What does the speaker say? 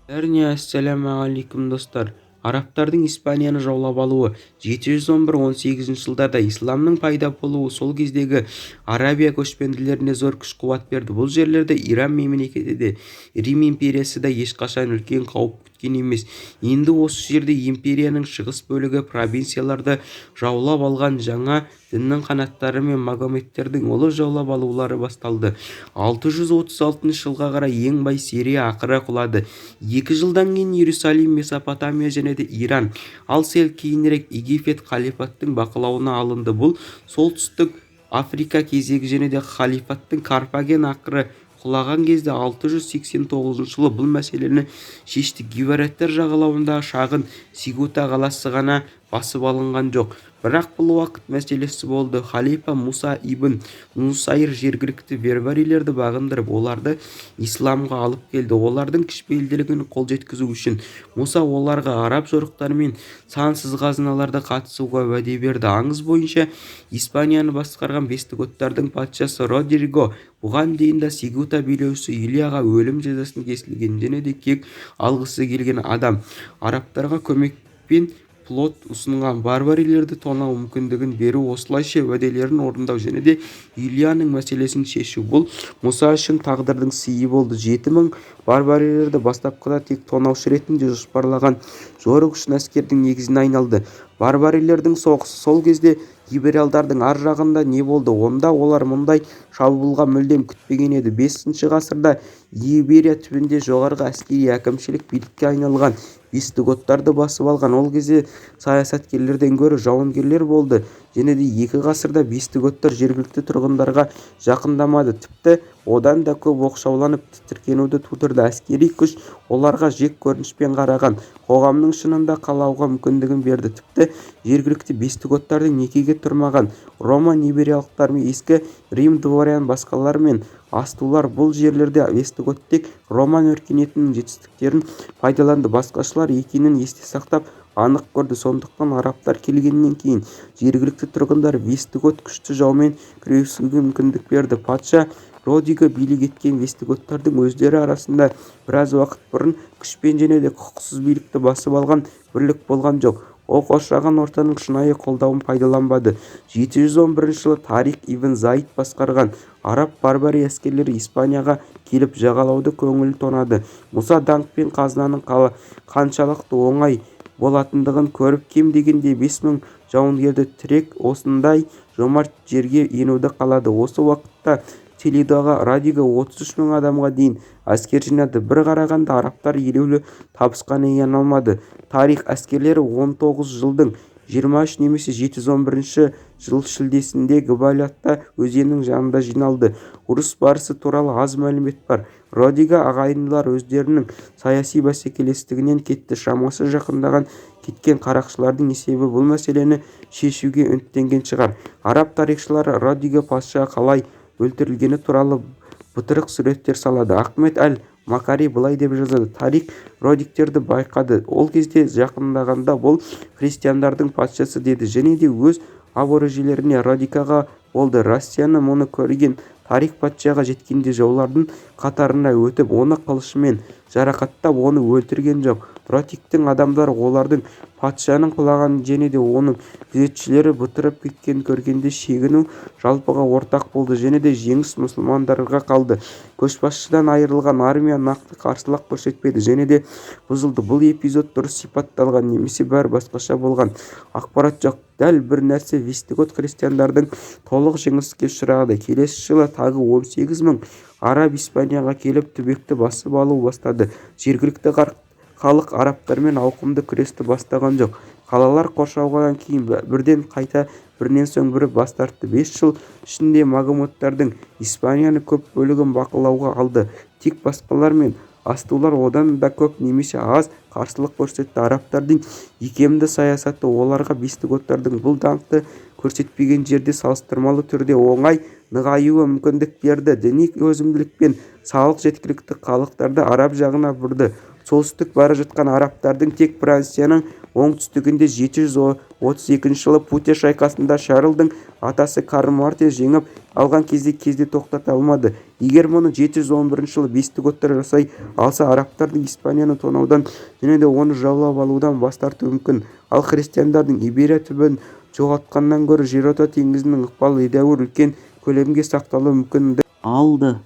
Бәріне ассалаумағалейкум, достар! Арабтардың Испанияны жаулап алуы 711-18 жылдарда исламның пайда болуы сол кездегі Арабия көшпенділеріне зор күш-қуат берді. Бұл жерлерде Иран мемлекеті де, Рим империясы да ешқашан үлкен қауіп күткен емес. Енді осы жерде империяның шығыс бөлігі провинцияларды жаулап алған жаңа діннің қанаттары мен магометтердің ұлы жаулап алулары басталды. 636 жылға қарай ең бай Сирия ақыры құлады. 2 жылдан кейін Иерусалим, Месопотамия және де Иран, ал сәл кейінірек Египет халифаттың бақылауына алынды. Бұл Солтүстік Африка кезегі және де халифаттың Карфаген ақыры құлаған кезде 689 жылы бұл мәселені шешті. Гибралтар жағалауындағы шағын Сигута қаласы ғана басып алынған жоқ. Бірақ бұл уақыт мәселесі болды. Халифа Муса ибн Нусайр жергілікті берберилерді бағындырып, оларды исламға алып келді. Олардың кішіпейілділігін қол жеткізу үшін Муса оларға араб жорықтары мен сансыз қазыналарды қатысуға уәде берді. Аңыз бойынша, Испанияны басқарған вестготтардың патшасы Родриго бұған дейін де Сигута билеушісі Юлияға өлім жазасына кесілген және де кек алғысы келген адам арабтарға көмек пен флот ұсынған барбарилерді тонау мүмкіндігін беру, осылайша уәделерін орындау және де Юлияның мәселесін шешу. Бұл Мұса үшін тағдырдың сыйы болды. 7000 барбарилерді бастапқыда тек тонаушы ретінде жоспарлаған жорық үшін әскердің негізіне айналды барбарилердің соғысы. Сол кезде Гибралтардың ар жағында не болды? Онда олар мұндай шабуылға мүлдем күтпеген еді. Бесінші ғасырда Иберия түбінде жоғарғы әскери әкімшілік билікке айналған вестготтарды басып алған. Ол кезде саясаткерлерден гөрі жауынгерлер болды және де 2 ғасырда вестготтар жергілікті тұрғындарға жақындамады, тіпті одан да көп оқшауланып, тітіркенуді тудырды. Әскери күш оларға жек көрінішпен қараған қоғамның шынында қалауға мүмкіндігін берді. Тіпті жергілікті вестготтардың некеге тұрмаған роман ибериялықтарымен, ескі рим дворян басқаларымен астулар. Бұл жерлерде вестгот тек роман өркениетінің жетістіктерін пайдаланды, басқашылар екенін есте сақтап, анық көрді. Сондықтан арабтар келгеннен кейін жергілікті тұрғындар вестгот күшті жаумен күресуге мүмкіндік берді. Патша Родриго билік еткен вестготтардың өздері арасында біраз уақыт бұрын күшпен және де құқықсыз билікті басып алған бірлік болған жоқ. Ол қоршаған ортаның шынайы қолдауын пайдаланбады. 711 жылы Тарик ибн Заид басқарған араб барбари әскерлері Испанияға келіп, жағалауды көңіл тонады. Мұса даңқ пен қазынаның қаншалықты оңай болатындығын көріп, кем дегенде 5000 жауынгерді тірек осындай жомарт жерге енуді қалады. Осы уақытта Толедоға Родриго 33 000 адамға дейін әскер жинады. Бір қарағанда, арабтар елеулі табысқа ене алмады. Тарих әскерлері 19 жылдың 23 немесе 711 жыл шілдесінде Гвадалупе өзенінің жанында жиналды. Ұрыс барысы туралы аз мәлімет бар. Родриго ағайындылар өздерінің саяси бәсекелестігінен кетті шамасы жақындаған кеткен қарақшылардың есебі бұл мәселені шешуге үміттенген шығар. Араб тарихшылары Родриго патша қалай өлтірілгені туралы бытырық суреттер салады. Ахмед әл-Макари былай деп жазады: «Тарик родиктерді байқады. Ол кезде жақындағанда, бұл христиандардың патшасы деді және де өз аборижелеріне Родикаға болды Россияны. Мұны көрген Тарик патшаға жеткенде жаулардың қатарына өтіп, оны қылышымен жарақаттап, оны өлтірген жоқ. Родиктің адамдары олардың патшаның құлағанын және де оның күзетшілері бытырап кеткенін көргенде, шегіну жалпыға ортақ болды және де жеңіс мұсылмандарға қалды. Көшбасшыдан айырылған армия нақты қарсылық көрсетпеді және де бұзылды. Бұл эпизод дұрыс сипатталған немесе бәрі басқаша болған, ақпарат жоқ. Дәл бір нәрсе вестгот христиандардың толық жеңіліске ұшырады. Келесі жылы тағы 18 000 араб Испанияға келіп, түбекті басып алу бастады. Жергілікті халық арабтармен ауқымды күресті бастаған жоқ. Қалалар қоршалғаннан кейін бірден қайта бірінен соң бірі бас тартты. 5 жыл ішінде магометтердің Испанияның көп бөлігін бақылауға алды. Тек басқалар мен астулар одан да көп немесе аз қарсылық көрсетті. Арабтардың икемді саясаты оларға вестготтардың бұл даңқты көрсетпеген жерде салыстырмалы түрде оңай нығаюға мүмкіндік берді. Діни төзімділік пен салық жеткілікті халықтарды араб жағына бұрды. Солтүстік бара жатқан арабтардың тек Францияның оңтүстігінде 732 жылы Пуатье шайқасында Шарльдың атасы Карл Мартелл жеңіп алған кезде кезде тоқтата алмады. Егер мұны 711 жылы вестготтар жасай алса, арабтардың Испанияны тонаудан және де оны жаулап алудан бас тартуы мүмкін. Ал христиандардың Иберия түбегін жоғалтқаннан гөрі Жерорта теңізінің ықпалы едәуір үлкен көлемде сақталуы мүмкін-ді. Алды.